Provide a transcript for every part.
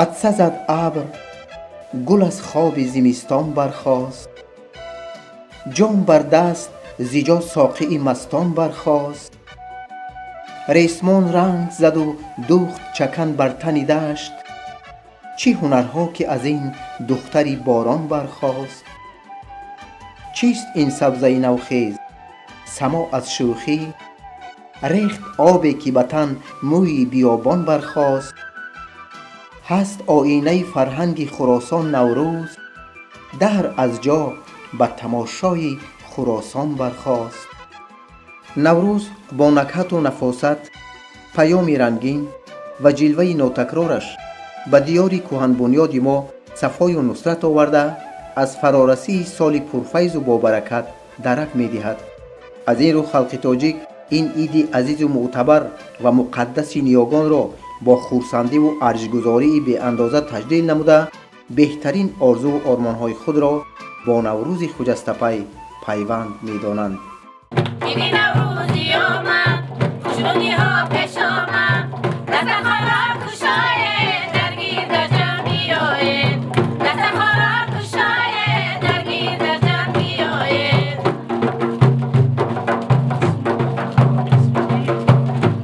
Атса зад абр, гул аз хоби зимистон бархост, ҷом бар даст зи ҷо соқии мастон бархост. Ресмон ранг заду духт чакан бар тани дашт, чӣ ҳунарҳо, ки аз ин духтари борон бархост. Чист ин сабзаи навхез? Само аз шӯхӣ рехт обе, ки ба тан мӯи биёбон бархост. Ҳаст оинаи фарҳанги Хуросон Наврӯз, даҳр аз ҷо ба тамошои Хуросон бархост. Наврӯз бо накҳату нафосат, паёми рангин ва ҷилваи нотакрораш ба диёри кӯҳанбунёди мо сафою нусрат оварда, аз фарорасии соли пурфайзу бобаракат дарак медиҳад. Аз ин рӯ халқи тоҷик ин иди азизу мӯътабар ва муқаддаси ниёгонро бо хурсандиву арҷгузории беандоза таҷлил намуда, беҳтарин орзуву ормонҳои худро бо Наврӯзи хуҷастапай пайванд медонанд. Иди Наврӯзӣ омад, хушнудиҳо пеш омад. Дастархонро кушоед, дар гирда ҷамъ биёед. Дастархонро кушоед, дар гирда ҷамъ биёед.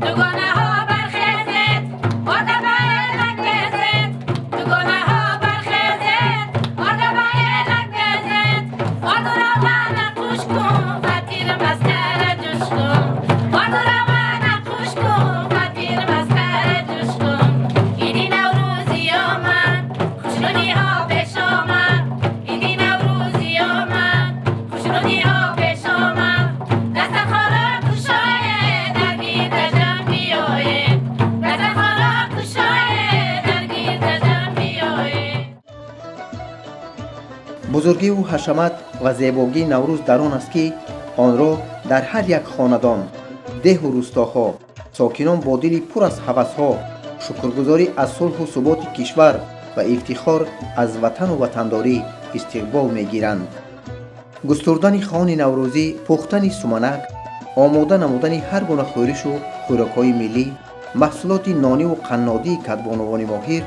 Дугонаҳо, бархезед, орда ба элак безед. Дугонаҳо, бархезед, орда ба элак безед. Орду равғана қуш кун, фатир масхара ҷӯш кун. Орду равғана қуш кун, фатир масхара ҷӯш кун. Иди Наврӯзӣ омад, хушнудиҳо пеш омад. Иди Наврӯзӣ омад, хушнудиҳо пеш омад. Дастархонро кушоед, дар гирда ҷамъ биёед. Дастархонро кушоед, дар гирда ҷамъ биёед. Бузургиву ҳашамат ва зебогии Наврӯз дар он аст, ки онро дар ҳар як хонадон, деҳу рӯстоҳо сокинон бо дили пур аз ҳавасҳо, шукргузорӣ аз сулҳу суботи кишвар ва ифтихор аз ватану ватандорӣ истиқбол мегиранд. Густурдани хони наврӯзӣ, пухтани суманак, омода намудани ҳар гуна хӯришу хӯрокҳои миллӣ, маҳсулоти нониву қаннодии кадбонувони моҳир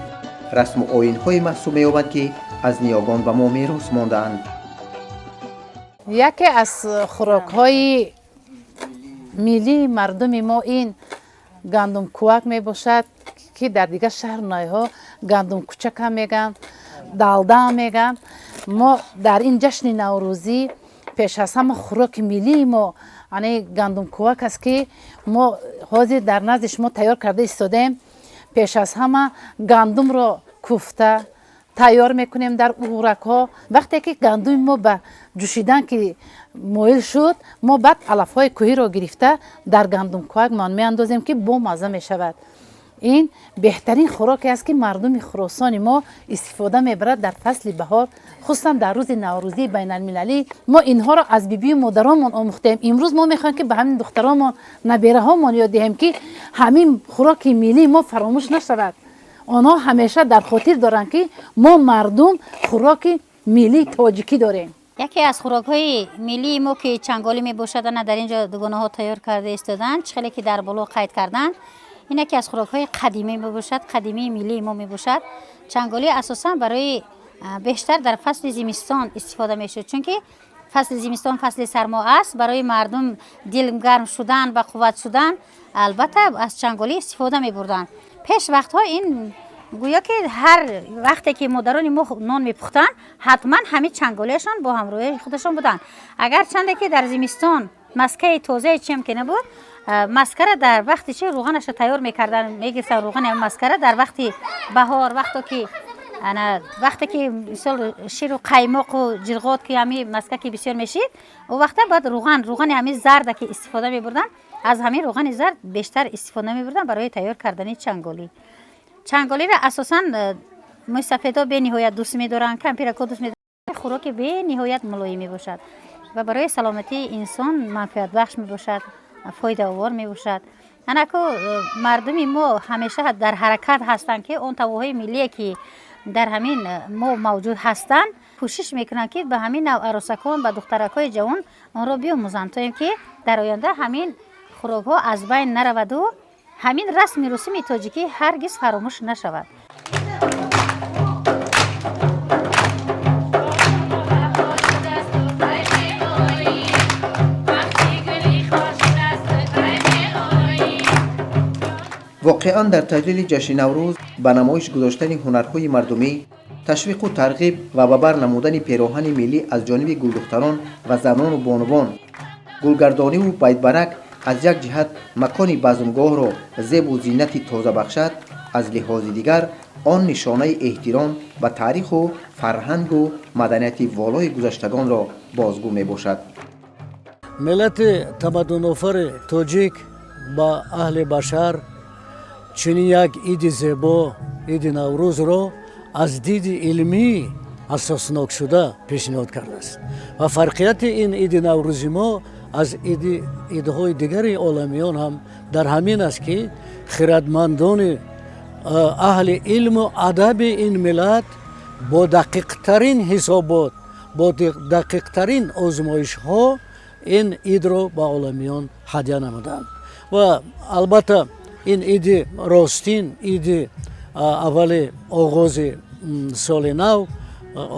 расму оинҳое маҳсуб меёбанд, ки аз ниёгон ба мо мерос мондаанд. Яке аз хӯрокҳои миллии мардуми мо ин гандумкувак мебошад, ки дар дигар шаҳру ноҳияҳо гандумкучакам мегӯянд, далдаам мегӯянд. Мо дар ин ҷашни наврӯзӣ пеш аз ҳама хӯроки миллии мо ани гандумкувак аст, ки мо ҳозир дар назди шумо тайёр карда истодаем. Пеш аз ҳама гандумро куфта тайёр мекунем дар уғракҳо. Вақте ки гандуми мо ба ҷӯшидан ки моил шуд, мо баъд алафҳои кӯҳиро гирифта дар гандумкувакмон меандозем, ки бомазза мешавад. Ин беҳтарин хӯроке аст, ки мардуми Хуросони мо истифода мебарад дар фасли баҳор, хусусан дар рӯзи наврӯзии байналмилалӣ. Мо инҳоро аз бибию модаронмон омӯхтем. Имрӯз мо мехоҳем, ки ба ҳамин духтаронмон, набераҳомон ёд диҳем, ки ҳамин хӯроки миллии мо фаромӯш нашавад. Онҳо ҳамеша дар хотир доранд, ки мо мардум хӯроки миллии тоҷикӣ дорем. Яке аз хӯрокҳои миллии мо, ки чанголӣ мебошад, ана дар ин ҷо дугонаҳо тайёр карда истоданд. Чӣ хеле ки дар боло қайд карданд, ин яке аз хӯрокҳои қадимӣ мебошад, қадимии миллии мо мебошад. Чанголӣ асосан барои бештар дар фасли зимистон истифода мешуд, чунки фасли зимистон фасли сармо аст. Барои мардум дилгарм шудан, ба қувват шудан, албатта, аз чанголӣ истифода мебурданд. Пеш вақтҳо ин гӯё ки ҳар вақте ки модарони мо нон мепухтанд, ҳатман ҳамин чанголиашон бо ҳамроҳии худашон буданд. Агарчанде ки дар зимистон маскаи тозаи чиам ки набуд, маскара дар вақти чи рӯғанаша тайёр мекарданд, мегирифтанд рӯғани маскара. Дар вақти баҳор, вақто ки ана вақте ки мисол ширу қаймоқу ҷирғот ки ҳами маска ки бисёр мешид, он вақта баъд рӯған, рӯғани ҳамин зарда ки истифода мебурданд, аз ҳамин рӯғани зард бештар истифода мебурданд барои тайёр кардани чанголӣ. Чанголиро асосан мӯйсафедо бениҳоят дӯст медоранд, кампирако дӯст медоранд. Хӯроки бениҳоят мулоим мебошад ва барои саломатии инсон манфиатбахш мебошад, фоидаовар мебошад. Анаку мардуми мо ҳамеша дар ҳаракат ҳастанд, ки он таомҳои миллие, ки дар ҳамин мо мавҷуд ҳастанд, кӯшиш мекунанд, ки ба ҳамин наварӯсакон, ба духтаракҳои ҷавон онро биомӯзанд, то ин ки дар оянда ҳамин хӯрокҳо аз байн нараваду ҳамин расми русуми тоҷикӣ ҳаргиз фаромӯш нашавад. Воқеан, дар таҷлили ҷашни Наврӯз ба намоиш гузоштани ҳунарҳои мардумӣ, ташвиқу тарғиб ва ба бар намудани пероҳани миллӣ аз ҷониби гулдухтарон ва занону бонувон, гулгардониву байтбарак аз як ҷиҳат макони базмгоҳро зебу зинати тоза бахшад, аз лиҳози дигар он нишонаи эҳтиром ба таъриху фарҳангу маданияти волои гузаштагонро бозгӯ мебошад. Миллати тамаддунофари тоҷик ба аҳли башар чунин як иди зебо, иди Наврӯзро аз диди илмӣ асоснокшуда пешниҳод кардааст ва фарқияти ин иди Наврӯзи мо аз идҳои дигари оламиён ҳам дар ҳамин аст, ки хирадмандони аҳли илму адаби ин миллат бо дақиқтарин ҳисобот, бо дақиқтарин озмоишҳо ин идро ба оламиён ҳадя намуданд. Ва албатта, ин иди ростин, иди аввали оғози соли нав,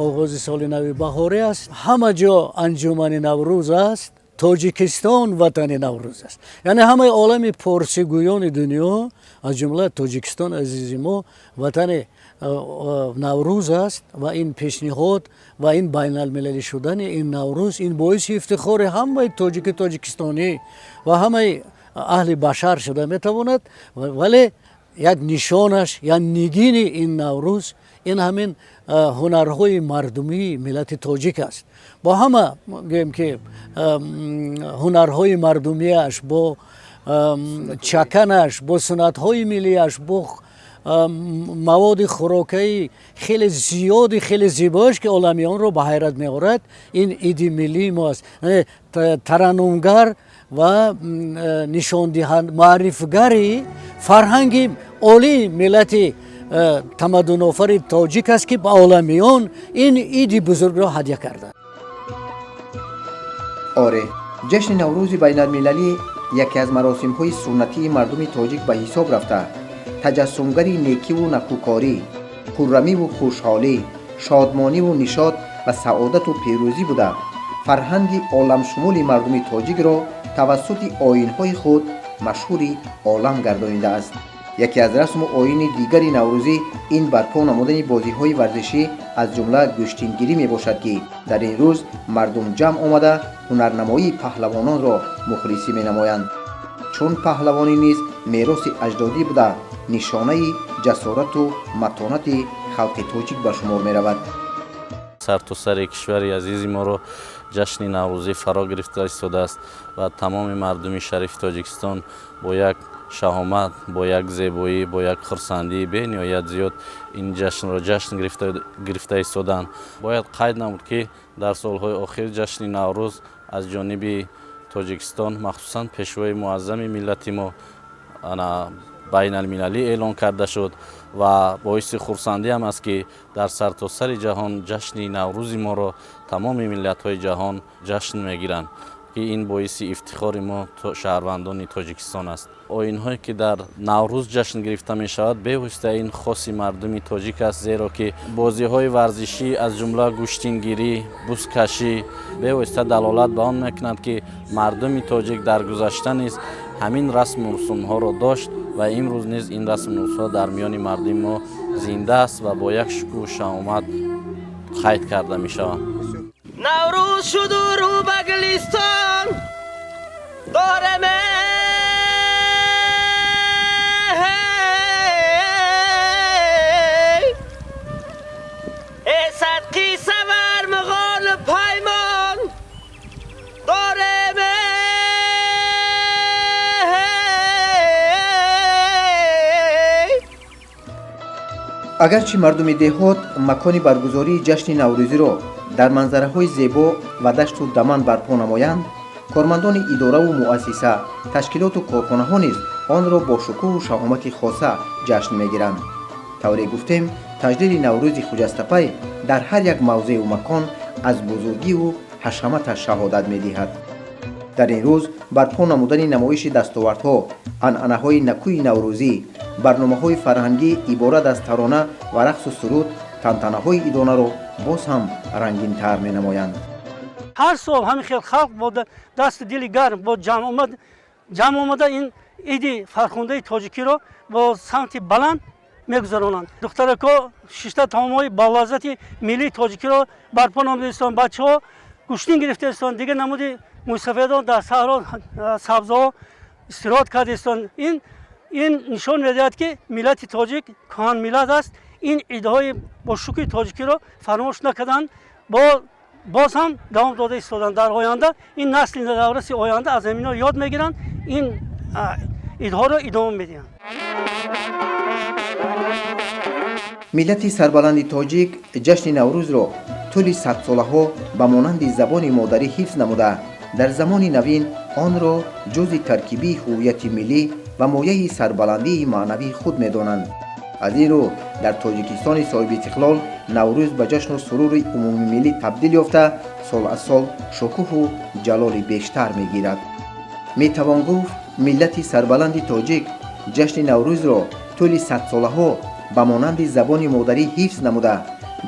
оғози соли нави баҳорӣ аст. Ҳама ҷо анҷумани Наврӯз аст. Тоҷикистон ватани Наврӯз аст, яъне ҳамаи олами порсигӯёни дунё, аз ҷумла Тоҷикистон азизи мо, ватани Наврӯз аст. Ва ин пешниҳод ва ин байналмилалӣ шудани ин Наврӯз, ин боиси ифтихори ҳамаи тоҷики тоҷикистонӣ ва ҳамаи аҳли башар шуда метавонад. Вале як нишонаш, як нигини ин Наврӯз, ин ҳамин ҳунарҳои мардумии миллати тоҷик аст, бо ҳама, гӯем ки, ҳунарҳои мардумиаш, бо чаканаш, бо суннатҳои миллиаш, бо маводи хӯрокаи хеле зиёди, хеле зебоаш, ки оламиёнро ба ҳайрат меорад. Ин иди миллии мо аст, тараннумгар ва нишондиҳанд, маърифгари фарҳанги олии миллати тамаддунофари тоҷик аст, ки ба оламиён ин иди бузургро ҳадя карданд. Оре, ҷашни Наврӯзи байналмилалӣ яке аз маросимҳои суннатии мардуми тоҷик ба ҳисоб рафта, таҷассумгари некиву накӯкорӣ, хуррамиву хушҳолӣ, шодмониву нишот ва саодату пирӯзӣ буда, фарҳанги оламшумули мардуми тоҷикро тавассути оинҳои худ машҳури олам гардонидааст. Яке аз расму оини дигари наврӯзӣ ин барпо намудани бозиҳои варзишӣ, аз ҷумла гӯштингирӣ мебошад, ки дар ин рӯз мардум ҷамъ омада, ҳунарнамоии паҳлавононро мухлисӣ менамоянд, чун паҳлавонӣ низ мероси аҷдодӣ буда, нишонаи ҷасорату матонати халқи тоҷик ба шумор меравад. Сартосари кишвари азизи моро ҷашни наврӯзӣ фаро гирифта истодааст ва тамоми мардуми шарифи Тоҷикистон бо як шаҳомат, бо як зебоӣ, бо як хурсандии бениҳоят зиёд ин ҷашнро ҷашн гирифта истоданд. Бояд қайд намуд, ки дар солҳои охир ҷашни Наврӯз аз ҷониби Тоҷикистон, махсусан Пешвои муаззами миллати мо, байналмилалӣ эълон карда шуд ва боиси хурсандиам аст, ки дар сартосари ҷаҳон ҷашни Наврӯзи моро тамоми миллатҳои ҷаҳон ҷашн мегиранд, ки ин боиси ифтихори мо, шаҳрвандони Тоҷикистон аст. Оинҳое, ки дар Наврӯз ҷашн гирифта мешавад, бевосита ин хоси мардуми тоҷик аст, зеро ки бозиҳои варзишӣ, аз ҷумла гӯштингирӣ, бузкашӣ, бевосита далолат ба он мекунад, ки мардуми тоҷик дар гузашта низ ҳамин расму русумҳоро дошт ва имрӯз низ ин расму русумҳо дар миёни мардуми мо зинда аст ва бо як шукӯҳу шаҳомат қайд карда мешаванд. Наврӯз шуду рӯ ба гулистон дорем. Садқи савар муғону паймон дорем. Агарчи мардуми деҳот макони баргузории ҷашни наврӯзиро дар манзараҳои зебо ва дашту даман барпо намоянд, кормандони идораву муассиса, ташкилоту корхонаҳо низ онро бо шукӯҳу шаҳомати хоса ҷашн мегиранд. Тавре гуфтем, таҷлили Наврӯзи хуҷастапай дар ҳар як мавзеу макон аз бузургиву ҳашаматаш шаҳодат медиҳад. Дар ин рӯз барпо намудани намоиши дастовардҳо, анъанаҳои накӯи наврӯзӣ, барномаҳои фарҳангӣ иборат аз тарона ва рақсу суруд тантанаҳои идонаро боз ҳам рангинтар менамоянд. Ҳар сол ҳамин хел халқ бо дасту дили гарм бо ҷамъ омада ин Иди фархундаи тоҷикиро бо самти баланд мегузаронанд. Духтарако шишта таомҳои болаззати миллии тоҷикиро барпо намудаистанд, бачаҳо гӯштин гирифтаистанд, дигар намуди мӯйсафедон дар саҳро сабзаҳо истироҳат кардаистанд. Ин нишон медиҳад, ки миллати тоҷик кӯҳан миллат аст. Ин идҳои бошукӯҳи тоҷикиро фаромӯш накарданд, боз ҳам давом дода истоданд. Дар оянда ин насли навраси оянда аз ҳамино ёд мегиранд, ин идҳоро идома медиҳанд. Миллати сарбаланди тоҷик ҷашни Наврӯзро тӯли садсолаҳо ба монанди забони модарӣ ҳифз намуда, дар замони навин онро ҷузъи таркибии ҳуввияти миллӣ ва мояи сарбаландии маънавии худ медонанд. Аз ин рӯ дар Тоҷикистони соҳибистиқлол Наврӯз ба ҷашну сурури умумимиллӣ табдил ёфта, сол аз сол шукӯҳу ҷалоли бештар мегирад. Метавон гуфт, миллати сарбаланди тоҷик ҷашни Наврӯзро тӯли садсолаҳо ба монанди забони модарӣ ҳифз намуда,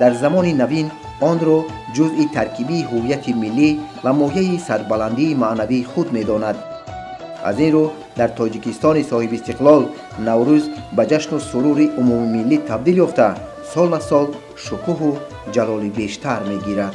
дар замони навин онро ҷузъи таркибии ҳуввияти миллӣ ва мояи сарбаландии маънавии худ медонад. Аз ин рӯ дар Тоҷикистони соҳибистиқлол Наврӯз ба ҷашну сурури умумимиллӣ табдил ёфта, сол аз сол шукӯҳу ҷалоли бештар мегирад.